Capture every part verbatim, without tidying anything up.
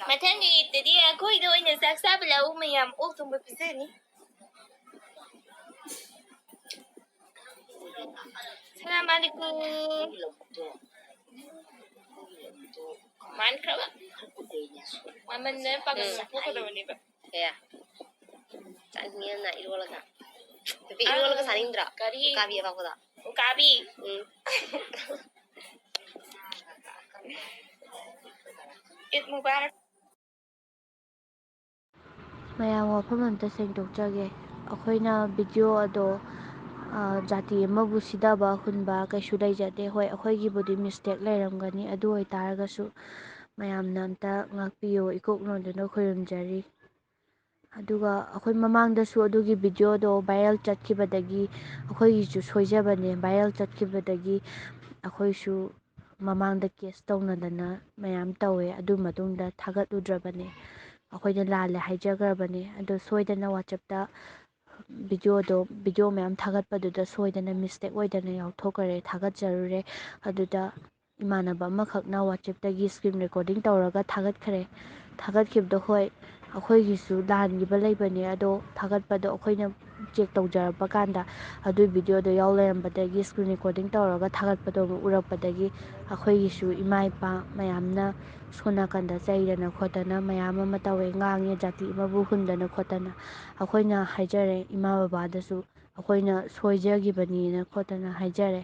ꯃꯊꯪꯒꯤ ꯏꯠꯇꯗꯤ ꯑꯩꯈꯣꯏꯗ ꯑꯣꯏꯅ ꯆꯥꯛ ꯆꯥꯕ ꯂꯥꯛꯎ ꯃꯌꯥꯝ, ꯑꯣꯛ ꯊꯣꯡꯕ ꯄꯤꯖꯅꯤ꯫ ꯁꯂꯥꯝ ꯑꯂꯩꯀꯨꯝ꯫ ꯃꯥꯟꯈ꯭ꯔꯕ? ꯃꯃꯟꯗꯅ ꯄꯥꯡꯒꯜ ꯎꯝ꯫ ꯊꯣꯛꯀꯗꯕꯅꯦꯕ꯫ ꯑꯦ꯫ ꯆꯥꯅꯤꯡꯉꯦꯅ ꯏꯔꯣꯜꯂꯒ꯫ ꯅꯨꯄꯤ ꯏꯔꯣꯜꯂꯒ ꯑꯪ꯫ ꯆꯥꯅꯤꯡꯗ꯭ꯔꯣ? ꯀꯔꯤ? ꯎꯀꯥꯕꯤ ꯑꯄꯥꯛꯄꯗꯣ꯫ ꯎꯀꯥꯕꯤ? ꯎꯝ꯫ ꯏꯠ ꯃꯨꯕꯥꯔꯛ꯫ ꯃꯌꯥꯝ ꯋꯥꯐꯝ ꯑꯝꯇ ꯁꯦꯡꯗꯣꯛꯆꯒꯦ꯫ ꯑꯩꯈꯣꯏꯅ ꯚꯤꯗꯤꯑꯣ ꯑꯗꯣ, ꯑ, ꯖꯥꯇꯤ ꯑꯃꯕꯨ ꯁꯤꯊꯕ ꯍꯨꯟꯕ ꯀꯩꯁꯨ ꯂꯩꯖꯗꯦ꯫ ꯍꯣꯏ, ꯑꯩꯈꯣꯏꯒꯤꯕꯨꯗꯤ ꯃꯤꯁꯇꯦꯛ ꯂꯩꯔꯝꯒꯅꯤ꯫ ꯑꯗꯨ ꯑꯣꯏꯇꯥꯔꯒꯁꯨ ꯃꯌꯥꯝꯅ ꯑꯝꯇ ꯉꯥꯛꯄꯤꯌꯨ, ꯏꯀꯣꯛ ꯅꯣꯟꯗꯨꯅ ꯈꯨꯔꯨꯝꯖꯔꯤ꯫ ꯑꯗꯨꯒ ꯑꯩꯈꯣꯏ ꯃꯃꯥꯡꯗꯁꯨ ꯑꯗꯨꯒꯤ ꯚꯤꯗꯤꯑꯣꯗꯣ ꯚꯥꯏꯔꯦꯜ ꯆꯠꯈꯤꯕꯗꯒꯤ ꯑꯩꯈꯣꯏꯒꯤꯁꯨ ꯁꯣꯏꯖꯕꯅꯦ꯫ ꯚꯥꯏꯔꯦꯜ ꯆꯠꯈꯤꯕꯗꯒꯤ ꯑꯩꯈꯣꯏꯁꯨ ꯃꯃꯥꯡꯗ ꯀꯦꯁ ꯇꯧꯅꯗꯅ ꯃꯌꯥꯝ ꯇꯧꯋꯦ꯫ ꯑꯗꯨ ꯃꯇꯨꯡꯗ ꯊꯥꯒꯠꯂꯨꯗ꯭ꯔꯕꯅꯦ꯫ ꯑꯩꯈꯣꯏꯅ ꯂꯥꯜꯂꯦ ꯍꯥꯏꯖꯈ꯭ꯔꯕꯅꯦ꯫ ꯑꯗꯣ ꯁꯣꯏꯗꯅ WhatsApp-ꯇ ꯚꯤꯗꯤꯑꯣꯗꯣ, ꯚꯤꯗꯤꯑꯣ ꯃꯌꯥꯝ ꯊꯥꯒꯠꯄꯗꯨꯗ ꯁꯣꯏꯗꯅ ꯃꯤꯁꯇꯦꯛ ꯑꯣꯏꯗꯅ ꯌꯥꯎꯊꯣꯛꯈ꯭ꯔꯦ꯫ ꯊꯥꯒꯠꯆꯔꯨꯔꯦ꯫ ꯑꯗꯨꯗ ꯏꯃꯥꯟꯅꯕ ꯑꯃꯈꯛꯅ WhatsApp-ꯇꯒꯤ screen recording ꯇꯧꯔꯒ ꯊꯥꯒꯠꯈ꯭ꯔꯦ꯫ ꯊꯥꯒꯠꯈꯤꯕꯗꯣ, ꯍꯣꯏ, ꯑꯩꯈꯣꯏꯒꯤꯁꯨ ꯂꯥꯟꯈꯤꯕ ꯂꯩꯕꯅꯦ, ꯑꯗꯣ ꯊꯥꯒꯠꯄꯗꯣ ꯑꯩꯈꯣꯏꯅ ꯆꯦꯛ ꯇꯧꯖꯔꯛꯄ ꯀꯥꯟꯗ ꯑꯗꯨꯒꯤ ꯚꯤꯗꯤꯑꯣꯗꯣ ꯌꯥꯎ ꯂꯩꯔꯝꯕꯗꯒꯤ, screen recording ꯇꯧꯔꯒ ꯊꯥꯒꯠꯄꯗꯣ ꯑꯃꯨꯛ ꯎꯔꯛꯄꯗꯒꯤ, ꯑꯩꯈꯣꯏꯒꯤꯁꯨ ꯏꯃꯥ ꯏꯄꯥ ꯃꯌꯥꯝꯅ ꯁꯣꯝ ꯅꯥꯀꯟꯗ ꯆꯩꯗꯅ ꯈꯣꯠꯇꯅ ꯃꯌꯥꯝ ꯑꯃ ꯇꯧꯋꯦ, ꯉꯥꯡꯉꯦ, ꯖꯥꯇꯤ ꯑꯃꯕꯨ ꯍꯨꯟꯗꯅ ꯈꯣꯠꯇꯅ꯫ ꯑꯩꯈꯣꯏꯅ ꯍꯥꯏꯖꯔꯦ, ꯏꯃꯥ ꯕꯕꯥꯗꯁꯨ ꯑꯩꯈꯣꯏꯅ ꯁꯣꯏꯖꯈꯤꯕꯅꯤꯅ ꯈꯣꯠꯇꯅ ꯍꯥꯏꯖꯔꯦ꯫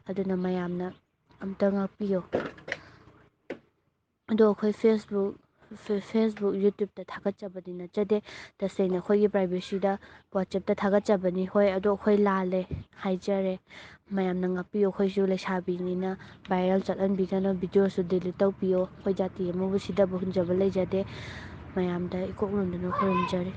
ꯑꯗꯨꯅ ꯃꯌꯥꯝꯅ ꯑꯝꯇ ꯉꯥꯛꯄꯤꯌꯣ꯫ ꯑꯗꯣ ꯑꯩꯈꯣꯏ Facebook, ꯐꯦ-, Facebook, YouTube-ꯇ ꯊꯥꯒꯠꯆꯕꯗꯤ ꯅꯠꯆꯗꯦ꯫ ꯇꯁꯦꯡꯅ ꯑꯩꯈꯣꯏꯒꯤ privacy-ꯗ WhatsApp-ꯇ ꯊꯥꯒꯠꯆꯕꯅꯤ꯫ ꯍꯣꯏ, ꯑꯗꯣ ꯑꯩꯈꯣꯏ ꯂꯥꯜꯂꯦ ꯍꯥꯏꯖꯔꯦ꯫ ꯃꯌꯥꯝꯅ ꯉꯥꯛꯄꯤꯌꯨ꯫ ꯑꯩꯈꯣꯏꯁꯨ ꯂꯩꯁꯥꯕꯤꯅꯤꯅ viral ꯆꯠꯍꯟꯕꯤꯒꯅꯨ, video-ꯁꯨ delete ꯇꯧꯕꯤꯌꯣ꯫ ꯑꯩꯈꯣꯏ ꯖꯥꯇꯤ ꯑꯃꯕꯨ ꯁꯤꯊꯕ ꯍꯨꯟꯖꯕ ꯂꯩꯖꯗꯦ꯫ ꯃꯌꯥꯝꯗ ꯏꯀꯣꯛ ꯅꯣꯟꯗꯨꯅ ꯈꯨꯔꯨꯝꯖꯔꯤ꯫